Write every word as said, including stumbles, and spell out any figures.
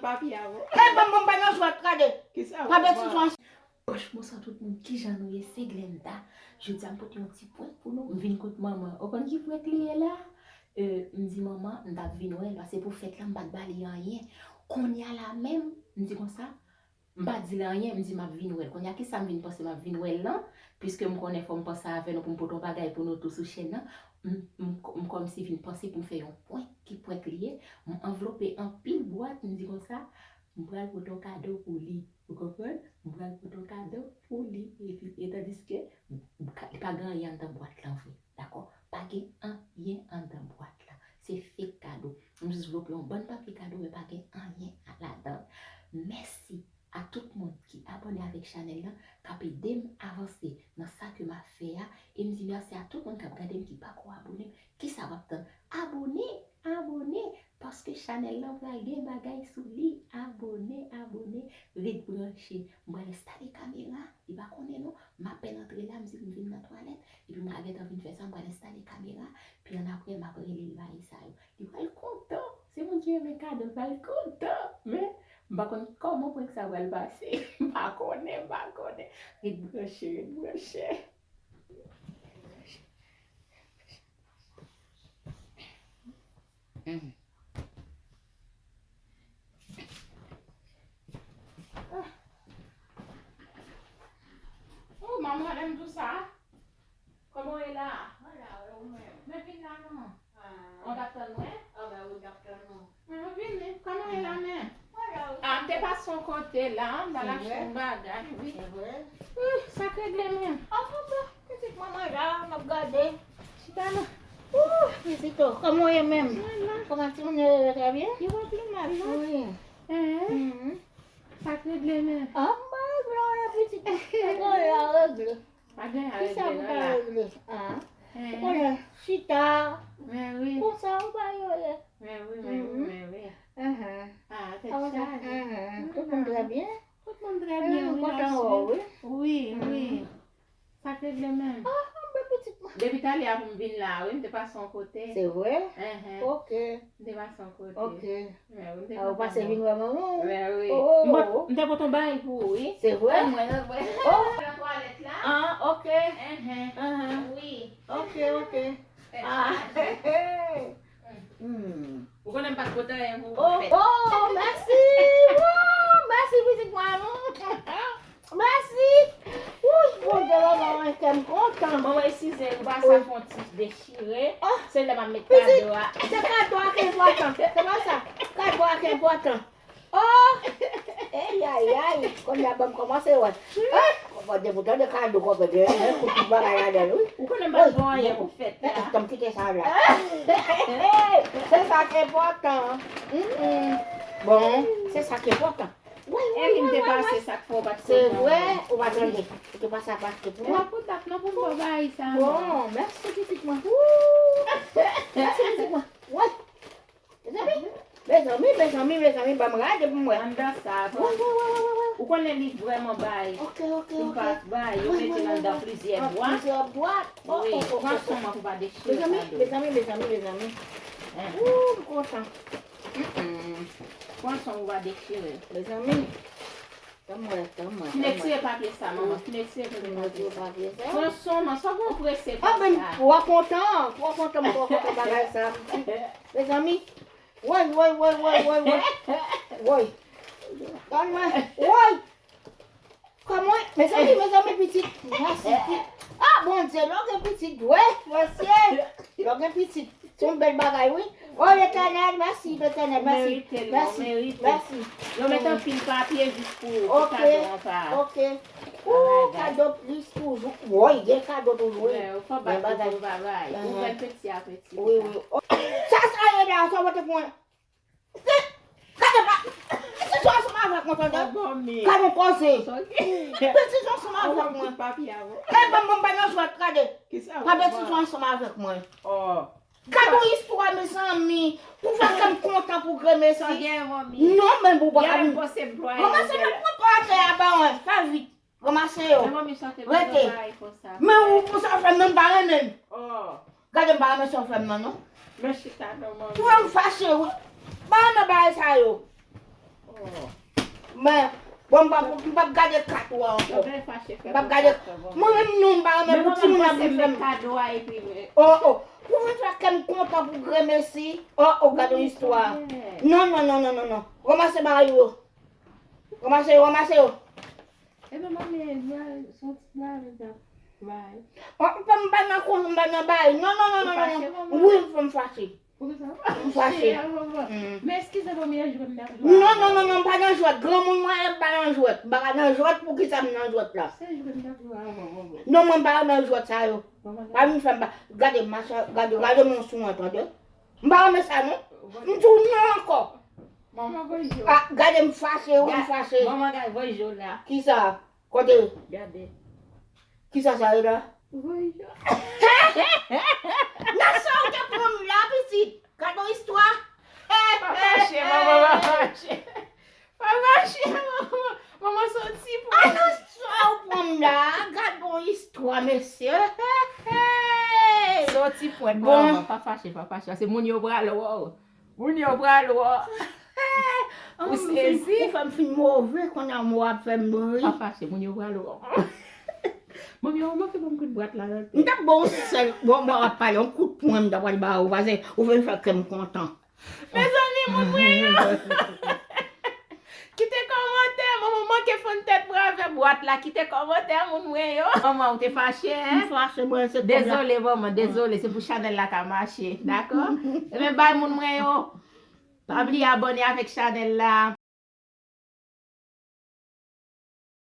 Papi a vo. E ban m, ban m bay nan jwèt, gade. Kisa? Pa betize. Bonswa tout moun, kijan nou ye? Se Glenda. Jodi a m pote yon ti prank pou nou. M vin kot manman. Ou konn ki prank li ye la? Euh, m di manman, m t ap vin wè l, paske pou fèt la, m pa t ba li anyen. Kounye a la menm, m di konsa, m pa di l anyen, m di m ap vin wè l. Kounye a, kisa m vin panse m ap vin wè l lan? Piske m konnen fò m panse avè nou pou m pote yon bagay pou nou tou sou chèn nan. M, m, m kòmsi vin panse pou m fè yon prank. Ki prank li ye? M anvlope anpil bwat, m di konsa, m pral pote yon kado pou li. Ou konprann? M pral pote yon kado pou li. Epi, e tandiske, m, m ka, li pa gen anyen anndan bwat lan vre. Dakò? Pa gen anyen anndan bwat lan. Se fake kado. M jis vlope yon bann papye kado, men pa gen anyen ladan. Mèsi a tout moun ki abòne avèk chanèl lan, k ap ede m avanse nan sa ke m ap fè a. E m di mèsi a tout moun k ap gade m ki pako abòne. Kisa w ap tann? Abòne! Abòne! Paske chanèl lan pral gen bagay sou li. Abòne, abòne, ret branche. M pral enstale kamera. Li pa konnen non. M apèn antre la, m di m vin nan twalèt. Epi m ka gentan vin fè sa, m pral enstale kamera. Pi annapre, m ap rele l bagay sa yo. Li pral kontan. Se moun ki renmen kado, l pral kontan. Men, m pa konn kòman prank sa pral pase. M pa konnen, m pa konnen. Ret branche, ret branche. Mhm. Oh, manman, lè m di w sa. Kòman w ye la? Mwen la, wi, ou menm? Men vin la non. Ah. Ou t ap tann mwen? Ah, ben wi, m t ap tann ou. Mwen vini. Kòman w ye la menm? Mwen la, wi. Ah, m te pase yon kote la, m t al achte yon bagay, wi. Se vre? Wi, sa k regle menm? Ah, bon, bon. Pitit manman la, m ap gade. Chita la. Ooh, pitit o, kòman w ye menm? Mwen la. Kòman timoun yo ye, yo trè byen? Yo pa pi mal non. Wi. Hein? Mhm. Sa k regle menm? Ah, m pa regle anyen, pitit. Sa k regle? Pa gen a regle non la. Kisa pou ta regle? Ah. Hein? Ou konnen, chita. Men wi. Konsa ou pa yo ye. Men wi, men wi, men wi. Ahan. Ah, tèt chaje. Ahan. Tout moun trè byen? Tout moun trè byen, wi, m kontan wè w, wi. Wi, wi. Sa k regle menm? Ah, anben pitit mwen. Depi talè a pou m vin la, wi, m te pase yon kote. Se vre? Enhen. Ok. M te pase yon kote. Ok. Mè wi, m te kontan wè w. Ah, ou pase vin wè manman w? Mè wi. Oh, oh, oh. M te pot yon bagay pou ou, wi. Se vre? Mwen, mwen. Oh. Nan twalèt la. Ah, ok. Enhen. Ahan. Wi. Ok, ok. Ah. Hmm. Ou konnen m pa t pote anyen pou ou pou fèt. Oh, mèsi! Woo, mèsi, pitit mwen. Mèsi! Wouy, Bondye, manman mwen, kè m kontan. Manman, eskize, m pase fè yon ti dechire. Oh, se lè m ap met kado a. Pitit, se kado a ki enpòtan. Se pa sa. Kado a ki enpòtan. Oh! Ey, ay, ay! Kounye a ban m kòmanse wè. Ah! Konprann, depi w tande kado, konprann, gen, gen kout tout bagay ladan l, wi. Ou konnen m pa t gen anyen pou fèt la. Tann, kite sa la. Se sa ki enpòtan. Mm, mm. Bon, se sa ki enpòtan. Wi, wi, wi, wi, wi. Epi m te pase sa k fè w pa t kontan. Se vre, ou pa tande. Ou te pase a pa achte pou mwen. E pa pou dat non pou m ba w bagay sa non. Bon, mèsi pitit mwen. Woo! Mèsi pitit mwen. Wi. Mezanmi, mezanmi, mezanmi, mezanmi, ban m gade pou m wè. Anndan sa, wi, wi, wi, wi, wi. Ou konnen li vrèman bay. Ok, ok, ok. Li pa bay, yo mete l anndan plizyè bwat. Plizyè bwat. Oh, wi, oh, oh, pran swen mwen pou pa dechire kado. Mezanmi, mezanmi, mezanmi, mezanmi. Woo, m kontan. Mm-mm. Pran swen pou pa dechire. Mezanmi. Tann mwen, tann mwen, tann mwen. Fin etire papye sa, manman. Fin etire premye papye sa. Fin etire papye sa. Pran swen, man, sa w prese konsa? Ah, men, twò kontan, twò kontan, m twò kontan bagay sa. Mezanmi, woy, woy, woy. Woy. Tann mwen, woy. Kòman, mezanmi, mezanmi, pitit. Mèsi, pitit. Ah, Bondye, lè w gen pitit, woy, mesye. Lè w gen pitit. Se yon bèl bagay, wi. Oh, Letènèl, mèsi, Letènèl, mèsi. Ou merite l, ou merite. Mèsi, mèsi. Yo met anpil papye jis pou, pou kado an pa. Ok, ok. Ou, kado plis toujou. Woy, gen kado toujou, wi. Ou fò bat pou bagay. Ou bèl peti a peti. Wi, wi. Oh, sa, sa ye la, sa w pote pou mwen. Gade pa. Peti sa ansanm avèk mwen, tande. Gade yon koze. Peti sa ansanm avèk mwen. E ban m, ban m bay nan jwèt, gade. Pa peti sa ansanm avèk mwen. Oh. Gad yon istwa, mezanmi. Pou fè kè m kontan pou grenmesi. Sa gen manmi. Non, men pou pa. Gade m pase m plwaye. Manman, se nan pran pa atè a ba mwen. Fè vit. Ranmase yo. Men manmi, sa te. Rete. Men ou, pou sa fè m nan, m pa renmen. Oh. Gade m pa renmen sa w fè m nan, non. Men chita non, manmi. Ou fè m fache, wi. Pa renmen bagay sa yo. Oh. Men, bon, m p ap, m p ap gade kat ou a ankò. M p ap gade. Mwen menm non, m pa renmen pou timoun ap vin fè m. Oh, oh. Ou vin fè kè m kontan pou gremesi. Oh, oh, gade yon istwa. Non, non, non, non, non, non. Ranmase bagay ou yo. Ranmase yo, ranmase yo. Ebyen, manmi, soti la, men ta bay. Oh, m pa, m pa nan kon, m pa nan bay. Non, non, non, non, non, non. Wi, m fè m fache. M fache. Men eskize manmi, an jwèt m t ap jwe. Non, non, non, non, m pa nan jwèt. Granmoun mwen ye, m pa nan jwèt. M pa ka nan jwèt, poukisa m nan jwèt la? Se jwèt m t ap jwe avan, manman. Non, mwen m pa renmen jwèt sa yo. Pa vin fè m pa. Gade, machan, gade, gade moun sou mwen, tande. M pa renmen sa, non. M di w non ankò. Manman, voye jwe. Ah, gade, m fache, wi, m fache. Manman, gade, voye jwe la. Kisa? Kote? Gade. Kisa sa ye la? Voye jwe. Nan sa ou te pran m la, pitit? Gade yon istwa. Pa fache, manman, pa fache. Pa fache, manman. Manman, soti pou. Ah, nan sa ou pran m la? Gade yon istwa, mesye. Soti pwèt, manman. Pa fache, pa fache. Se moun yo pral wè w. Moun yo pral wè w. Ou sezi? Ou fè m fin move, kounye a w ap fè m ri. Pa fache, moun yo pral wè w. Manmi, ou manke ban m kout bwat la nan tèt. M t ap ba w sèl, bon, bon, w ap pale, yon kout pwen m ta pral ba ou, paske ou vin fè kè m kontan. Mezanmi, moun mwen yo. Kite kòmantè, manman manke fann tèt mwen avè bwat la. Kite kòmantè, moun mwen yo. Manman, ou te fache, en? M fache, mwen, se kòb la. Dezole, manman, dezole. Se pou chanèl la ka mache, dakò? Ebyen, bay moun mwen yo. Pa bliye abòne avèk chanèl la.